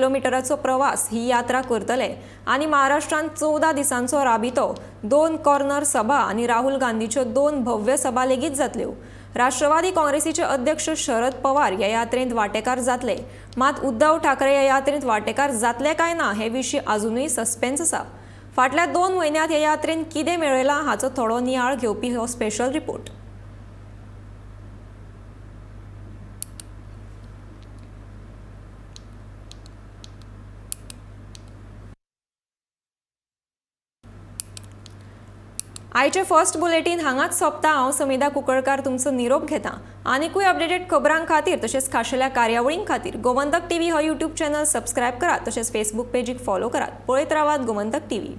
किलोमिटराचो प्रवास ही यात्रा करतले आनी महाराष्ट्रांत 14 दिसांचो राबितो, 2 कॉर्नर सभा आनी राहुल गांधीच्यो 2 भव्य सभा लेगीत जातल्यो। राष्ट्रवादी काँग्रेसीचे अध्यक्ष शरद पवार ह्या यात्रेंत वांटेकार जातले, मात उद्धव ठाकरे ह्या यात्रेंत वांटेकार जातले काय ना हे विशीं अजुनूय सस्पेन्स आसा। फाटल्या 2 म्हयन्यांत ह्या यात्रेन कितें मेळयलां हाचो थोडो नियाळ घेवपी हो स्पेशल रिपोर्ट। आयचे फर्स्ट बुलेटीन हांगाच सोंपता। हांव समिधा कुंकळकार तुमचो निरोप घेता। आनिकूय अपडेटेड खबरां खातीर तशेंच खाशेल्या कार्यावळीं खातीर गोमंतक टीव्ही हो यूट्यूब चॅनल सबस्क्रायब करात, तशेंच फेसबूक पेजीक फॉलो करात। पळयत रावात गोमंतक टीव्ही।